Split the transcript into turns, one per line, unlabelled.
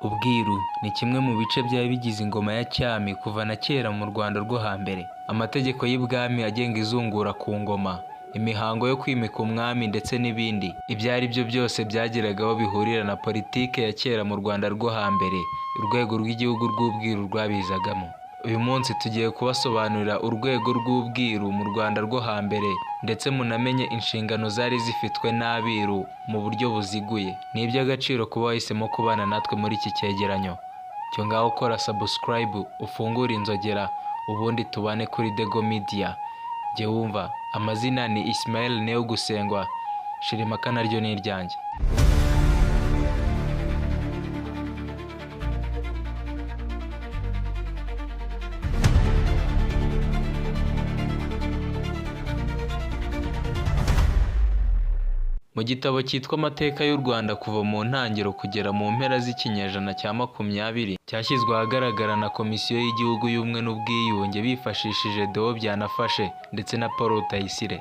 Ubwiru ni kimwe mu bice byari bigize ingoma ya cyami kuva na kera mu Rwanda rwo hambere. Amategeko y'ibwami agenga izungura ku ngoma, imihango yo kwimika umwami ndetse n'ibindi, ibyo ari byo byose byagiraga aho bihurira na politike ya kera mu Rwanda rwo hambere, urwego rw'igihugu rw'ubwiru rwabizagamo. Uyu munsi tugiye kubasobanurira urwego rw'ubwiru mu Rwanda rwo hambere ndetse munamenye inshingano zari zifitwe n'abiru mu buryo buziguye. Ni iby'agaciro kuba wahisemo kubana natwe muri iki cyegeranyo. Cyo ngaho kora subscribe ufungure inzogera ubundi tubane kuri Dego Media. Jye wumva amazina ni Ismael Niyogusengwa, Shirimaka naryo ni iryanjye. Mu gitabo cyitwa Amateka y'u Rwanda kuva mu ntangiriro kugera mu mpera z'ikinyejana cya 20, cyashyizwe ahagaragara na Komisiyo y'Igihugu y'Ubumwe n'Ubwiyunge bifashishije Deo Byanafashe ndetse na Paul Rutayisire.